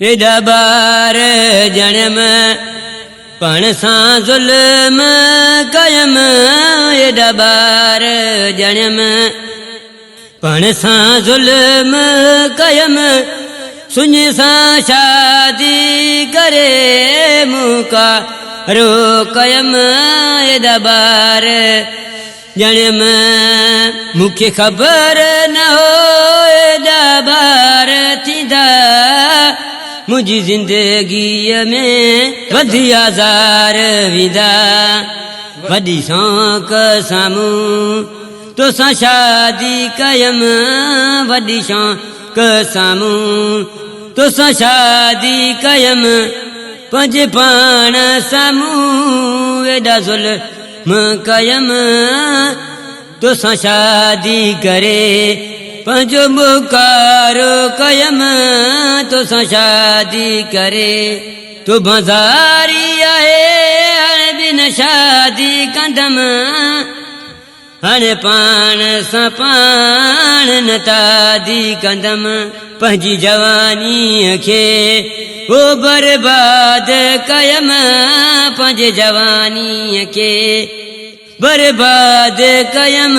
ايڏا ٻار ڄڻيم پاڻ سان ظلم ڪيم ايڏا ٻار ڄڻيم پاڻ سان ظلم ڪيم سڃ سان شادي ڪري مون ڪارو ڪيم ايڏا ٻار ڄڻيم مون کي خبر نه هو ايڏا ٻار ٿيندا منهنجي زندگيء ۾ وڌي آزار ويندا وڏي شوق سان مون توسان شادي ڪيم وڏي شوق سان مون توسان شادي ڪيم پنهنجي پاڻ سان مون ايڏا ظلم ڪيم توسان شادي ڪري پنهنجو مڪارو ڪيم توسان شادي ڪري تو بازاري آهي هاڻي به نه شادي ڪندم هاڻي پاڻ سان پاڻ نه تادي ڪندم پنهنجي جوانيء کي هو برباد ڪيم پنهنجي جوانيء کي برباد ڪيم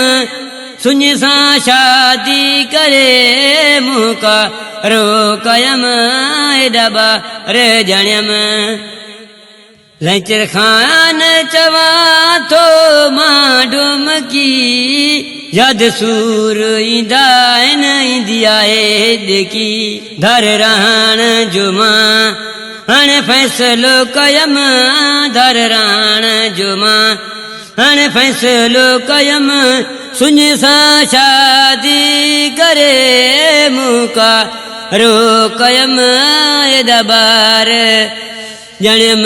سڃ سان شادي ڪري منهن ڪارو ڪيم ايڏا ٻار ڄڻيم. لنچر خان چوان ٿو مان ڊومڪي ياد سور ايندا آهن ايندي آهي هيڏڪي ڌار رهڻ جو مان هاڻي فيصلو ڪيم ڌار رهڻ جو مان هاڻي فيصلو ڪيم سڃ سان شادي ڪري مون ڪارو ڪيم ايڏا ٻار ڄڻيم.